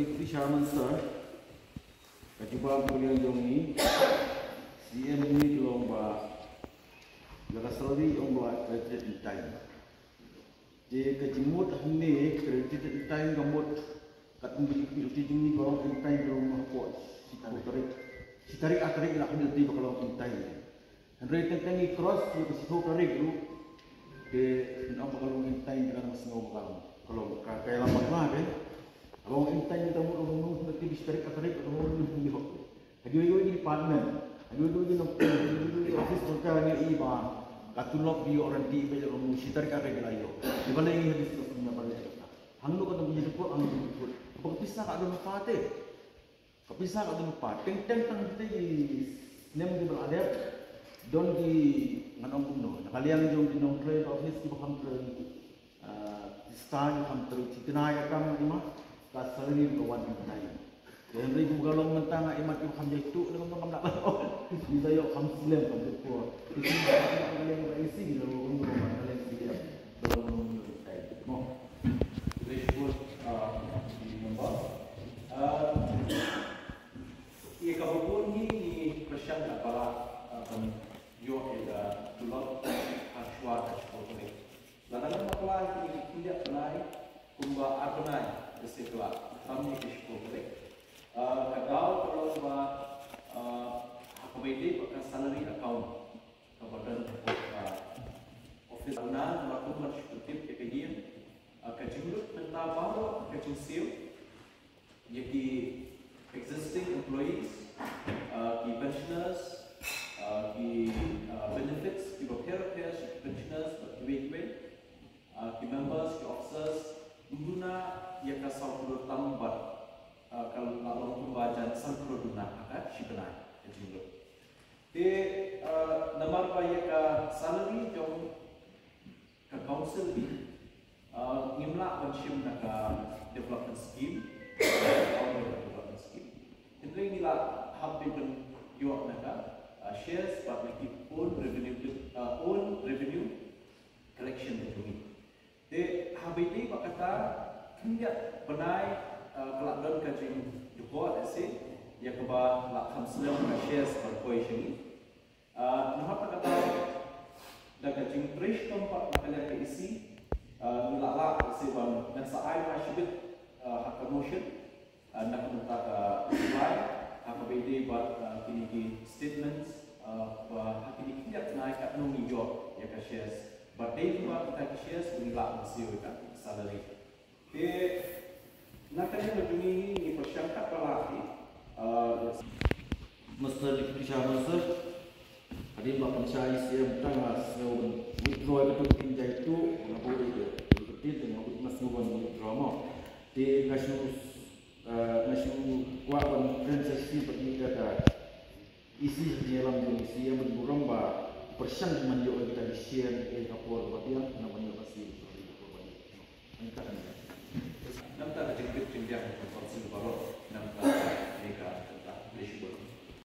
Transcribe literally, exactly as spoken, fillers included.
Deputy Chairman sir, ka jubab ka liang jong ngi, C M ngi ka long ba ïa ka salary ong ba credited in time. Te ka jingmut hangne credited in time ka mut kat kum ka jingmut jong ngi ba long in time ka long hapoh shi tarik. Shi tarik ar tarik la ka mut ba ka long in time. Hynrei teng teng i cross ïa ka shiphew tarik ruh. Te ngi ong ba ka long in time, te ngi sngew ba ka long, ka long ka, ka ïalam bakla. Ka long in time, te mut ruh ngi ong ba shi tarik ar tarik ka long in time. Haduh ïa ki department, haduh ïa ki office sorkar ngi i ba ka tulop ki ïoh ryntih ba ïa ka long shi tarik ar tarik la ïoh. Te balei ngi ha discuss ïa balei. Hangno ka dang ka jingkut, hangno ka jingkut. Ba ka pisa ka don ha pat te. Ka pisa ka don ha pat. Teng teng tang kita ki snem kiba la dep. Don ki, ngan ong kumno, na ka liang jong ki nongtrei ka office kiba kham trei, ah, ki stad kiba kham trei, ki kynnoh ïa ka kam, i ma, ka salary ka wan in time. Te hynrei kumba ka long mynta nga i mat kiba kham jaituh, na kumno kam da ka long. Ki da ïoh kham slem, kham jaituh. Ki da ïoh kham slem, ka liang ka isi, ki da ïoh kham slem, ka liang isi, ka liang isi. Mo. Khublei shibun, ah, ki member. Ah, ïa kaba bun ngi ngi pyrshang na ka la, ah, ban ïoh ïa ka tulop ha shuwa ka shiphew tarik. Lada ngan bakla ïa kine ki khyndiat bnai kumba ar bnai ka shisha ka la tam ïa ka shiphew tarik. Ah, ka daw ka long ba, ah, ha kaba ïadei bad ka salary account. Kaba don ha, ah, office na, namar kumba shu tip ïa ka ïing, ah, ka jinglut mynta baroh ka jingsiew ïa ki existing employees, ah, ki pensioners, ah, ki, ah, benefits kiba pher pher sha ki pensioners bad kiwei kiwei, ah, ki members, ki officers, ym duna ïa ka saw klur tam bad, ah, ka la long kumba jan san klur duna ha ka shi bnai ka jinglut. Te, ah, namar ba ïa ka salary jong ka council hi, ah, ngim lah ban shim na ka development scheme, ah, development scheme. Hynrei ngi lah hap ban ïoh na ka, ah, shares bad na ki own revenue, ah, own revenue collection na jong ngi. Te haba ïadei bad kata, khyndiat bnai, ah, ka la don ka jingdukor ïa shi, ïa kaba la kham slem ka shares ban poi sha ngi. Ah, namar kata, da ka jingtrei shitom pat na ka liang ka isi, ah, ngi la lah ïa shi ban, ngan sa ai ha shibit, ah, ha ka motion, ah, na ka bynta ka reply, ha kaba ïadei bad, ah, kine ki statements, ah, ba ha kine ki khyndiat bnai katno ngi ïoh ïa ka shares. Bad dei lyngba kita ki shares ba ngi lah ban siew ïa ka salary. Te na ka liang ka jong ngi ngi pyrshang katba lah hi, ah, Mister Deputy Chairman sir, hadien ba pynshai E C M tang nga sngew withdraw ïa ka tu ka tin jai tu, nga buh ïa ka tu ka tin, te nga buh, nga sngew ban withdraw mo. Te nga shu, ah, nga shu kwah ban kren sa shisien pat ïa ka E C, jingïalam jong E C, ïa ban burom ba pyrshang ban ïoh ïa kita ki share ïa ka por ba biang, na ban ïoh ka sien ïa ka por ba biang. Nangta ka jingbit jingbiang ka council baroh, nangta ïa ka, nangta, khublei shibun.